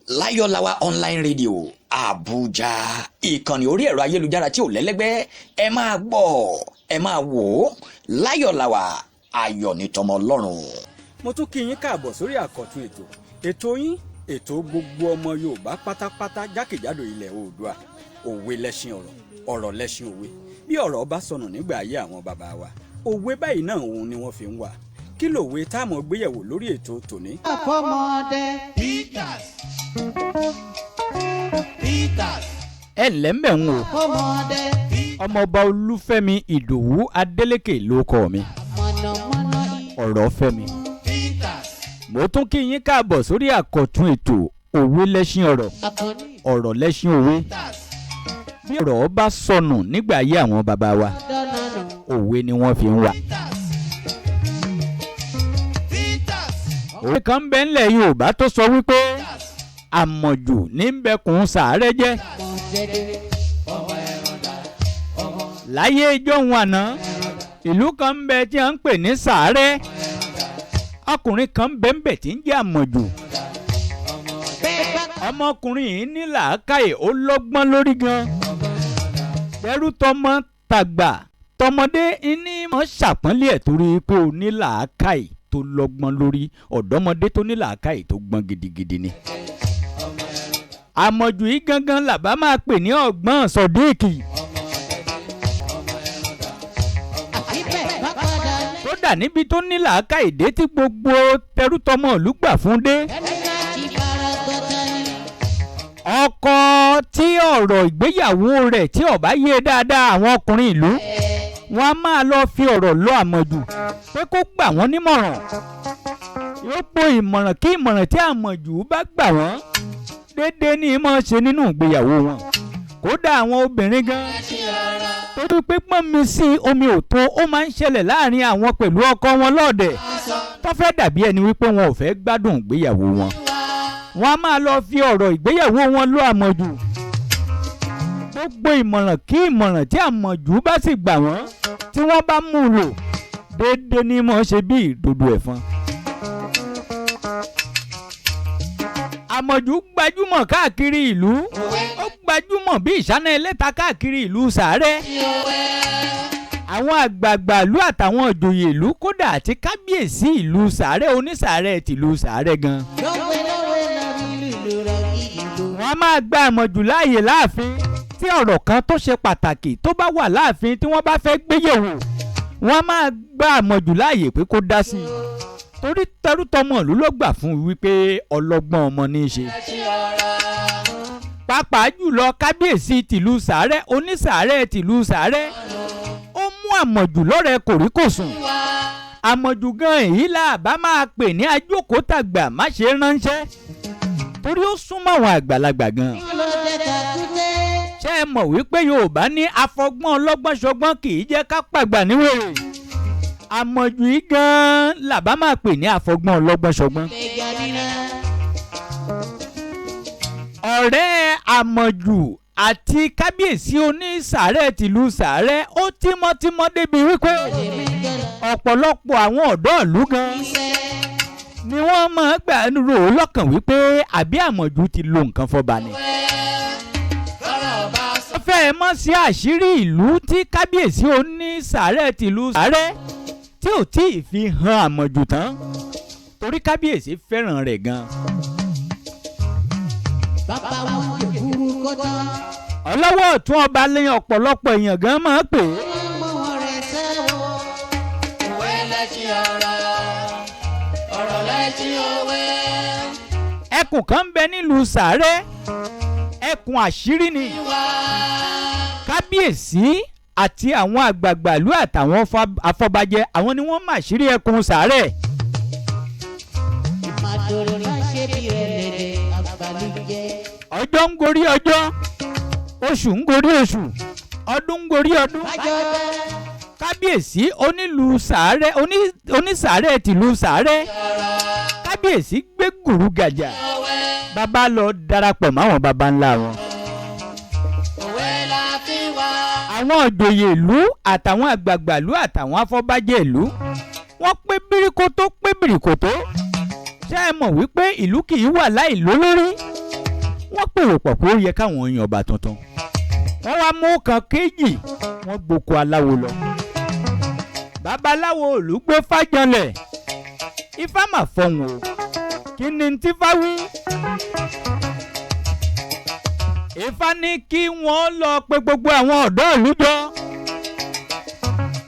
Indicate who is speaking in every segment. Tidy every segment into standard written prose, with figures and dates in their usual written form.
Speaker 1: Láyọ̀láwà Online Radio Abuja, ìkànnì orí ẹ̀rọ ayélujára tí ò lẹ́lẹ́gbẹ́. Ẹ máa gbọ́, ẹ máa wò ó. Láyọ̀láwà, ayọ̀ ní tọmọ Ọlọ́run.
Speaker 2: Mo tún kí yín káàbọ̀ sórí àkọ́tún ètò, ètò yín, ètò gbogbo ọmọ Yorùbá pátápátá jákèjádò ilẹ̀ Oòduà, Òwe lẹ́ṣin ọ̀rọ̀, ọ̀rọ̀ lẹ́ṣin òwe. Bí ọ̀rọ̀ bá sọnù nígbà ayé àwọn bàbá wa, òwe báyìí náà òun ni wọ́n fi ń wà. Kí lòwe táàmù gbéyẹ̀wò lórí ètò tòní?
Speaker 3: Àfọmọdé.
Speaker 4: Peters. Peters.
Speaker 2: Ẹ ǹlẹ́ ń bẹ̀ ń wò.
Speaker 3: Àfọmọdé.
Speaker 2: Ọmọọba Olúfẹ́mi Ìdòwú Adélékè ló kọ mi.
Speaker 3: Mọ̀nàmọ́ná.
Speaker 2: Ọ̀rọ̀ fẹ́mi.
Speaker 4: Peters.
Speaker 2: Mo tún kí yín káàbọ̀ sórí àkọ́tún ètò Òwe lẹ́ṣin ọ̀rọ̀,
Speaker 3: Àkànní.
Speaker 2: ọ̀rọ̀ lẹ́ṣin òwe.
Speaker 4: Peters.
Speaker 2: Bí ọ̀rọ̀ bá sọnù nígbà ayé àwọn bàbá wa,
Speaker 3: Dọ́nà nù.
Speaker 2: òwe ni wọ́n fi ń wà.
Speaker 4: Peters. Peters.
Speaker 2: Òwe kan ń bẹ ńlẹ̀ Yorùbá tó sọ wípé àmọ̀jù ní ń bẹkùn sàárẹ̀ jẹ́.
Speaker 3: Mọ̀jẹ̀dẹ̀.
Speaker 2: Láyé ìjọ́hun àná, ìlú kan ń bẹ tí a ń pè ní Sàárẹ̀. Ọkùnrin kan ń bẹ ń bẹ tí ń jẹ́ Àmọ̀jù.
Speaker 3: Bẹ́ẹ̀ bá
Speaker 2: Ọmọkùnrin yìí ní làákàyè, ó lọ́gbọ́n lórí gan. Tẹrú tọmọ tàgbà tọmọdé ní mọ̀ ṣàpọ́nlé ẹ̀ torí pé ó ní làákàyè tó lọ́gbọ́n lórí. Ọ̀dọ́mọdé tó ní làákàyè tó gbọ́n gidigidi ni. Àmọ̀jù yìí gangan làbá máa pè ní ọ̀gbọ́n Sọ̀díìkì.
Speaker 3: Àbí bẹ́ẹ̀ bá padà lẹ́.
Speaker 2: Kódà níbi tó ní làákàyè dé tí gbogbo tẹrú tọmọ ìlú gbà fún dé.
Speaker 3: Ẹni láti fara gbọ́tà ni.
Speaker 2: Ọkọ tí ọ̀rọ̀ ìgbéyàwó rẹ̀ tí ó bá yé dáadáa, àwọn ọkùnrin ìlú wọn a máa lọ fi ọ̀rọ̀ lọ Àmọ̀jù pé kó gbà wọ́n nímọ̀ràn. Yóò po ìmọ̀ràn kí ìmọ̀ràn tí Àmọ̀jù bá gbà wọ́n déédéé ní í máa ṣe nínú ìgbéyàwó wọn. Kódà àwọn obìnrin gan torí pé pọ́n mi sí omi ò tó, ó máa ń ṣẹlẹ̀ láàrin àwọn pẹ̀lú ọkọ wọn lọ́ọ̀dẹ̀ tó fẹ́ dàbí ẹni wípé wọn ò fẹ́ gbádùn ìgbéyàwó wọn, wọn a máa lọ fi ọ̀rọ̀ ìgbéyàwó wọn lọ Àmọ̀jù. Gbogbo ìmọ̀ràn kí ìmọ̀ràn tí Àmọ̀jù bá sì gbà wọ́n, tí wọ́n bá mú un lò déédéé ní mọ̀ ṣe bí ìdodo ẹ̀fọn. Àmọ̀jù gbajúmọ̀ káàkiri ìlú, ó gbajúmọ̀ bí ìṣáná ẹlẹ́ta káàkiri ìlú Sàárẹ̀. Àwọn àgbààgbà ìlú àtàwọn ìjòyè ìlú, kódà àti kábíyèsí ìlú Sàárẹ̀, onísàárẹ̀ tìlú Sàárẹ̀ gan,
Speaker 3: Lọ́wẹ́ lọ́wẹ́ lórí lùlù rẹ̀ ìlú.
Speaker 2: wọ́n á máa gba Àmọ̀jù láàyè láàfin. Tí ọ̀rọ̀ kan tó ṣe pàtàkì tó bá wà láàfin tí wọ́n bá fẹ́ gbéyẹ̀wò, wọ́n á máa gba Àmọ̀jù láàyè pé kó dá sí i, torí tẹrútọmọ ìlú ló gbà fún un wípé ọlọ́gbọ́n ọmọ ní í ṣe. Pàápàá jùlọ kábíyèsí tìlú Sàárẹ̀, onísàárẹ̀ tìlú Sàárẹ̀, ó mú Àmọ̀jù lọ́rẹ̀ẹ́ kòríkòsùn. Àmọ̀jù gan èyí là bá máa pè ní ajókòótàgbà má ṣe ránṣẹ́, torí ó súnmọ́ àwọn àgbàlagbà gan.
Speaker 3: Ló jẹ́ takúté.
Speaker 2: Ṣé ẹ mọ̀ wípé Yorùbá ní afọgbọ́n ọlọ́gbọ́n ṣọgbọ́n kì í jẹ́ ká pàgbà níwèrè? Àmọ̀jù yìí gan-an làbá máa pè ní afọgbọ́n ọlọ́gbọ́n ṣọgbọ́n.
Speaker 3: Gbẹ̀gà nínà.
Speaker 2: Ọ̀rẹ́ Àmọ̀jù àti kábíyèsí onísàárẹ̀ tìlú Sàárẹ̀ ó tímọ́tímọ́ débi wípé ọ̀pọ̀lọpọ̀ àwọn ọ̀dọ́ ìlú gan ni wọ́n máa gbà ń rò ó lọ́kàn wípé àbí Àmọ̀jù ti lo nǹkan fọba ni. Wọ́n fẹ́ẹ́ mọ́ sí àṣírí ìlú tí kábíyèsí onísàárẹ̀ tìlú Sàárẹ̀ tí ò tí ì fi hàn Àmọ̀jù tán, torí kábíyèsí fẹ́ràn rẹ̀ gan.
Speaker 3: Bàbá wọn kò burú kó tán.
Speaker 2: Ọlọ́wọ́ ọ̀tún ọba lẹ́yìn ọ̀pọ̀lọpọ̀ èèyàn gan máa pè é.
Speaker 3: Wọ́n mú wọn rẹ̀ sẹ́wọ̀n.
Speaker 4: Òwe lẹ́ṣin ọ̀rọ̀, ọ̀rọ̀ lẹ́ṣin òwe.
Speaker 2: Ẹkùn kan ń bẹ nílùú Sàárẹ̀, ẹkùn àṣírí ni. Kábíyèsí àti àwọn àgbààgbà ìlú àtàwọn afọbajẹ, àwọn ni wọ́n mà ṣírí ẹkùn Sàárẹ̀.
Speaker 3: Ìmàdòrò náà ṣe bí rẹ̀ lẹ̀dẹ̀ àgbàlùjẹ́.
Speaker 2: Ọjọ́ ń gorí ọjọ́, oṣù ń gorí oṣù, ọdún ń gorí ọdún.
Speaker 3: Bájọ́ dá.
Speaker 2: Kábíyèsí onílùú Sàárẹ̀, onísàárẹ̀ tìlú Sàárẹ̀, kábíyèsí gbé gùrú gàjà, bàbá lọ darapọ̀ máwọn baba ńlá wọn.
Speaker 4: Òwe la fi wá.
Speaker 2: Àwọn òjòyè ìlú àtàwọn àgbààgbà ìlú àtàwọn afọbajẹ ìlú, wọ́n pé bíríkótó pé bíríkótó. Ṣé ẹ mọ̀ wípé ìlú kì í wà láì lólórí? Wọ́n pèrò pọ̀ pé ó yẹ káwọn yan ọba tuntun. Wọ́n wá mú kan kéjì, wọ́n gboko aláwo lọ. Babaláwo ìlú gbé fájọlẹ̀. Ifá mà fọhùn o. Kí ni tí fá wí? Ifá ní kí wọ́n lọ pe gbogbo àwọn ọ̀dọ́ ìlú jọ,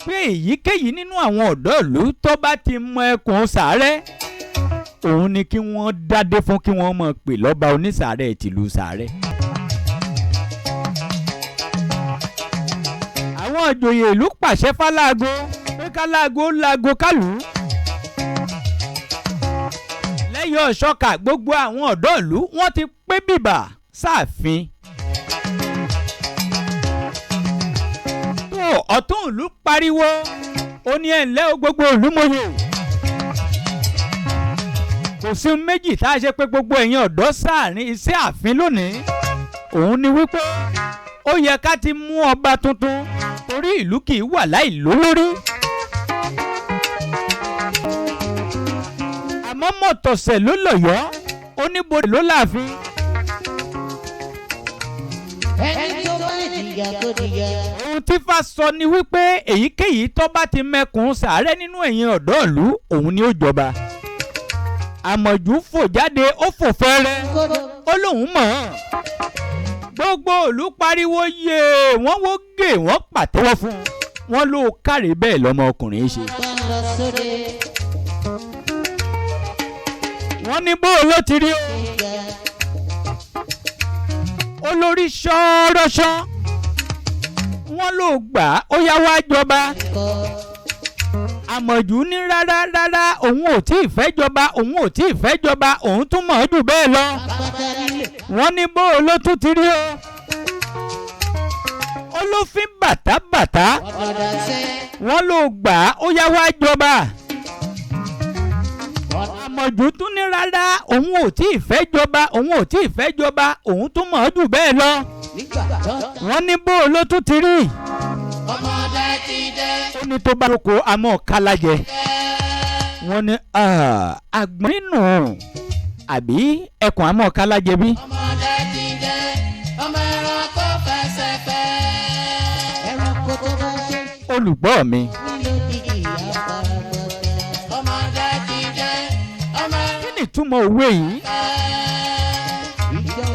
Speaker 2: pé èyíkéyìí nínú àwọn ọ̀dọ́ ìlú tó bá ti mọ ẹkùn sàárẹ̀, òun ni kí wọ́n dádé fún, kí wọ́n mọ̀ pé lọ́ba onísàárẹ̀ tìlú sàárẹ̀. Àwọn ìjòyè ìlú pàṣẹ fáláago pé káláago láago kálù. Lẹ́yìn ọ̀ṣọ́kà, gbogbo àwọn ọ̀dọ́ ìlú wọ́n ti pé bìbà sáàfin. Tó ọ̀tún ìlú pariwo, ó ní ẹ̀ ǹlẹ́ o gbogbo ìlú mòye. Kò sí ohun méjì tá a ṣe pé gbogbo ẹ̀yin ọ̀dọ́ sáàrin iṣẹ́ ààfin lónìí, òun ni wípé ó yẹ ká ti mú ọba tuntun, torí ìlú kì í wà láì lólórí. Àmọ́ mọ̀tọ̀sẹ̀ ló lọ̀yọ́, oníbodè ló láàfin.
Speaker 3: Ẹni tó bá jìyà kó jìyà.
Speaker 2: Ohun tí Ifá sọ ni wípé èyíkéyìí tó bá ti mẹkùn sàárẹ̀ nínú ẹ̀yin ọ̀dọ́ ìlú, òun ni ó jọba. Àmọ̀jù fò jáde, ó fò fẹ́rẹ́, ó lóun mọ̀ ọ́n. Gbogbo ìlú pariwo yèè, wọ́n wó gè, wọ́n pàtẹ́wọ́ fún un. Wọ́n ló káre, bẹ́ẹ̀ lọmọkùnrin ṣe.
Speaker 3: Bá ń lọ sóde.
Speaker 2: Wọ́n ní bó ló ti rí o. Olórí ṣọ́ọ́rọ́ṣọ́, wọ́n ló gbà á, ó yá wá jọba. Àmọ̀jù ní rárá rárá, òun ò tí ì fẹ́ jọba, òun ò tí ì fẹ́ jọba, òun tún mọ̀ ọ́ jù bẹ́ẹ̀ lọ.
Speaker 3: Apáta nílé.
Speaker 2: Wọ́n ní bó ló tún ti rí o. Olófin bàtàbàtà.
Speaker 3: Ọ̀dọ̀dà sẹ́.
Speaker 2: Wọ́n ló gbà á, ó yá wá jọba. Àmọ̀jù tún ní rárá, òun ò tí ì fẹ́ jọba, òun ò tí ì fẹ́ jọba, òun tún mọ̀ ọ́ jù bẹ́ẹ̀ lọ.
Speaker 3: Nígbà tó
Speaker 2: Wọ́n ní bó ló tún ti rí.
Speaker 4: Ọmọdé ti dé.
Speaker 2: Ó ní tó bá lóko àmọ́ kálájẹ. Wọ́n ní àgbọ̀n nínú àbí ẹkùn àmọ́ kálájẹ bí.
Speaker 4: Ọmọdé ti dé. Ọmọ ẹranko fẹsẹ̀ fẹ́.
Speaker 3: Ẹranko tó bá ṣe
Speaker 2: Olùgbọ́ mi,
Speaker 3: nílò dídì àpárapọ̀tà.
Speaker 4: Ọmọdé ti dé. Ọmọ
Speaker 2: kí ni ìtumọ̀ òwe yìí?
Speaker 3: Ìjọ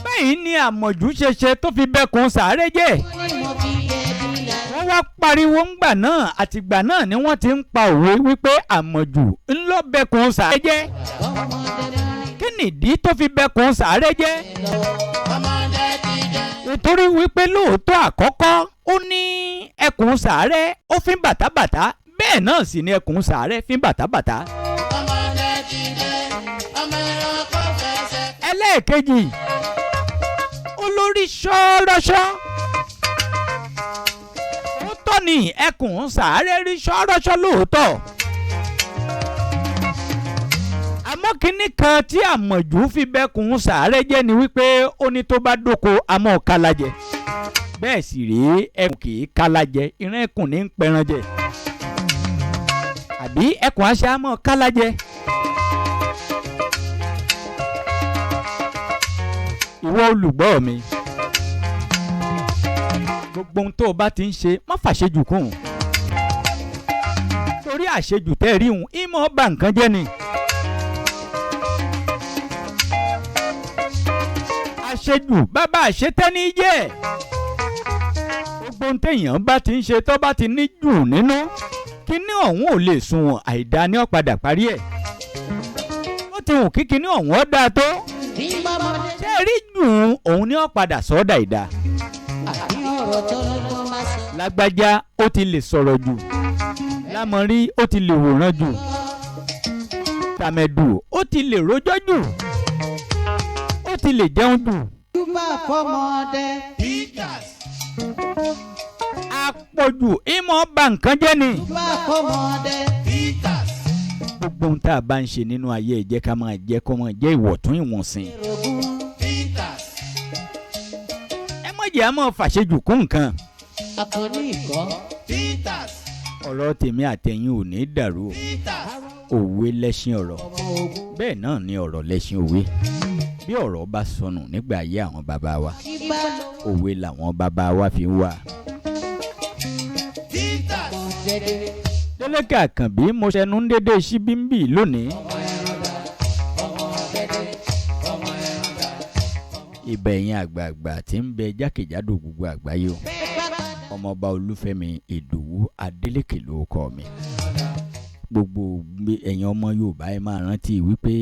Speaker 2: Báyìí ni àmọ̀jù ṣe ṣe tó fi bẹ́kùn sàárẹ̀ jẹ́.
Speaker 3: ní mo fi ẹbí la.
Speaker 2: Wọ́n wá pariwo ńgbà náà, àtìgbà náà ni wọ́n ti ń pa òwe wípé àmọ̀jù ńlọ bẹ́kùn sàárẹ̀ jẹ́.
Speaker 3: Ọmọdé máa
Speaker 2: Kí nìdí tó fi bẹ́kùn sàárẹ̀ jẹ́?
Speaker 3: lọ.
Speaker 4: Ọmọdé ti dé.
Speaker 2: Nítorí wípé lóòótọ́ àkọ́kọ́, ó ní ẹkùn sàárẹ̀ ó fín bàtàbàtà, bẹ́ẹ̀ náà sì ni ẹkùn sàárẹ̀ fín bàtàbàtà.
Speaker 4: Ọmọdé ti dé. Ọmọ ẹranko fẹsẹ̀ fẹ́.
Speaker 2: Ẹlẹ́ẹ̀kejì, olórí ṣọ́ọ́rọ́ṣọ́, ó tọ́ ni ẹkùn sàárẹ̀ rí ṣọ́ọ́rọ́ṣọ́ lóòótọ́, àmọ́ kínní kan tí àmọ̀jù fi bẹ́kùn sàárẹ̀ jẹ́ ni wípé ó ní tó bá dóko àmọ́ kálajẹ, bẹ́ẹ̀ sì rèé ẹkùn kì í kálajẹ, ìran ẹkùn ní ń pẹran jẹ, àbí ẹkùn àṣà àmọ́ kálajẹ. Ìwọ olùgbọ́ mi, gbogbo ohun tó o bá ti ń ṣe, má fàṣejù kún un, torí àṣejù tẹ́ rí òun ìmọ̀ bà nǹkan jẹ́ ni. Àṣejù bàbá àṣetẹ́ni jẹ́. Gbogbo ohun téèyàn bá ti ń ṣe tó bá ti ní jù nínú, kíní ọ̀hún ò lè sunwọ̀n, àìdá ni ó padà parí ẹ̀. Ó ti hùn kí kíní ọ̀hún ó dáa tó,
Speaker 3: Bí bọ́mọdé
Speaker 2: ṣé ẹ rí jù ú, òun ni ó padà sọ́dà ìdá.
Speaker 3: Àbí ọ̀rọ̀ tó lọ́gbọ́n máa sọ.
Speaker 2: Lágbájá ó ti lè sọ̀rọ̀ jù, lámọ̀rí ó ti lè wòran jù, tàmẹ̀dù ó ti lè rojọ́ jù, ó ti lè jẹun jù.
Speaker 3: Júbà fọmọdé.
Speaker 4: Peters.
Speaker 2: Àpọ̀jù ìmọ̀ bà nǹkan jẹ́ ni.
Speaker 3: Júbà fọmọdé.
Speaker 4: Peters.
Speaker 2: Gbogbo ohun tá a bá ń ṣe nínú ayé ẹ jẹ́ ká máa jẹ́ kó máa jẹ́ ìwọ̀tún ìwọ̀nsìn.
Speaker 3: Rògùn.
Speaker 4: Peters.
Speaker 2: Ẹ má jẹ́ á máa fàṣejù kún nǹkan.
Speaker 3: Akọni ìkọ́.
Speaker 4: Peters.
Speaker 2: Ọ̀rọ̀ tèmi àtẹ̀yìn ò ní dàrú o.
Speaker 4: Peters.
Speaker 2: Òwe lẹ́ṣin ọ̀rọ̀,
Speaker 3: Ọmọ ogun.
Speaker 2: bẹ́ẹ̀ náà ni ọ̀rọ̀ lẹ́ṣin òwe. Bí ọ̀rọ̀ bá sọnù nígbà ayé àwọn bàbá wa,
Speaker 3: Tí bá lọ
Speaker 2: òwe làwọn bàbá wa fi ń wà.
Speaker 3: dẹ́dẹ́.
Speaker 2: Délékè Àkànbí, mo ṣẹnu ń dédé síbí ń bì lónìí. Ibẹ̀ yẹn àgbààgbà tí ń bẹ jákèjádò gbogbo àgbáyé o. Ọmọọba Olúfẹ́mi Ìdòwú Adélékè ló kọ mi. Gbogbo ẹ̀yin ọmọ Yorùbá, ẹ máa rántí wípé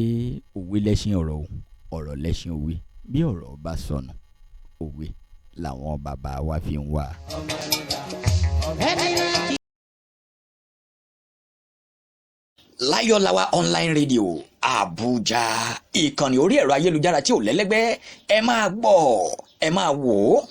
Speaker 2: òwe lẹ́ṣin ọ̀rọ̀ o, ọ̀rọ̀ lẹ́ṣin òwe. Bí ọ̀rọ̀ bá sọnù, òwe làwọn bàbá wa fi ń wà.
Speaker 3: Ẹni rántí.
Speaker 1: Láyọ̀láwà Online Radio Abuja, ìkànnì orí ẹ̀rọ ayélujára tí ò lẹ́lẹ́gbẹ́. Ẹ máa gbọ́, ẹ máa wò ó.